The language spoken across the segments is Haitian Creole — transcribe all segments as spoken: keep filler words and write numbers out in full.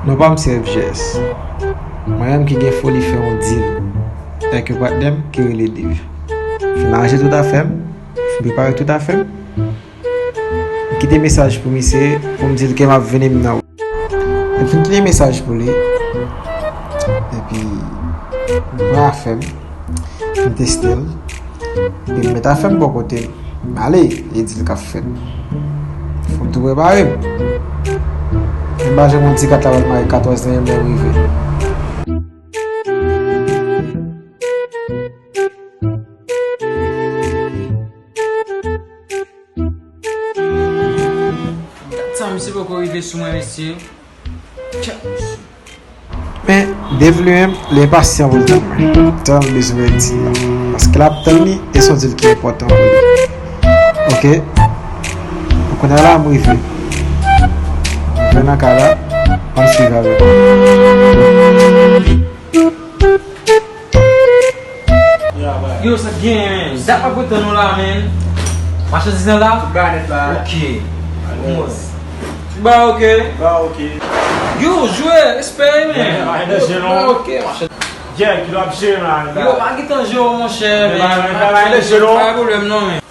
Non pa m se F G S. Mwen menm ki gen foli fè yon deal avèk yon patnè m ki rele Dave. Fin ranje tout afè m, fin prepare tout afè m. M kite mesaj pou misye, pou m di l ke m ap vini m nan wout. M fin kite mesaj pou li. Epi, m pran afè m, m teste l. Epi, m met afè m bò kote m. M ale, e di l k ap fèt. Fò m tou prepare m. M pa janm konn si kat la pral mare katòz nan, lè m rive. Gad sa, misye poko rive sou mwen, mesye. Tchè. Men, Dave li menm, li enpasyan pou l tann mwen. Tann bezwen di l la. Paske l ap tann li, e se yon deal ki enpòtan pou li. Oke? Kounye a la, m rive. M rive nan kay la, ann swiv avè m. Yo, sa k genyen, men? Dat m ap ret tann nou la, men. Machandiz lan la? Tout bagay nèt la. Oke. Bon. Tout bagay oke? Tout bagay oke. Yo, jwe, respè, men. Ay, danje non. Tout bagay oke, machandiz. Jè, ki lò ap jere la, la? Yo, pa gentan jere, monchè, men. Bagay danje non. Pa gen pwoblèm non, men.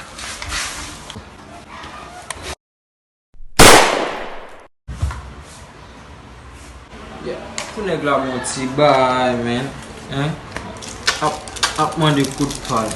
Yeah. Pou nèg la bon ti bay, men. Hein? Ap, ap mande kout pal.